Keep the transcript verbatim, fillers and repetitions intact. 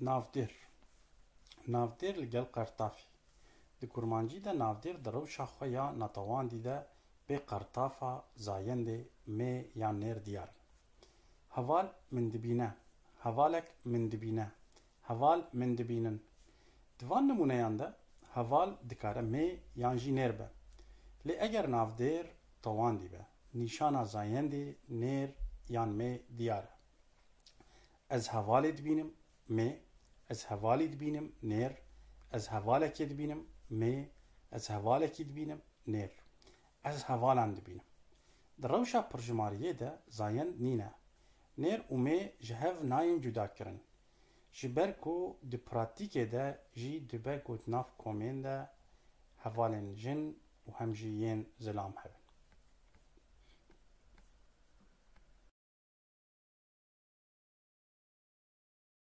Navdêr. Navdêr li gel qertafî. Di kurmancî de navdêr di rewşa xwe ya natewandî de bê qertafa zayendê mê yan nêr diyar in. Heval min dibîne. Hevalek min dibîne. Heval min dibînin. Di van nimûneyan de heval dikare mê yan jî nêr be. Lê eger navdêr tewandî be, nîşana zayendê nêr yan mê diyar e. Ez hevalê dibînim, mê. Ez hevalî dibînim, nêr. Ez hevalekê dibînim, mê. Ez hevalekî dibînim, nêr. Ez hevalan dibînim. Di rewşa pirjimariyê de zayend nîne. Nêr û mê ji hev nayên cudakirin. Ji ber ku di pratîkê de jî dibe ku di nav komên de hevalên jin û hem jî yên zilam hebe.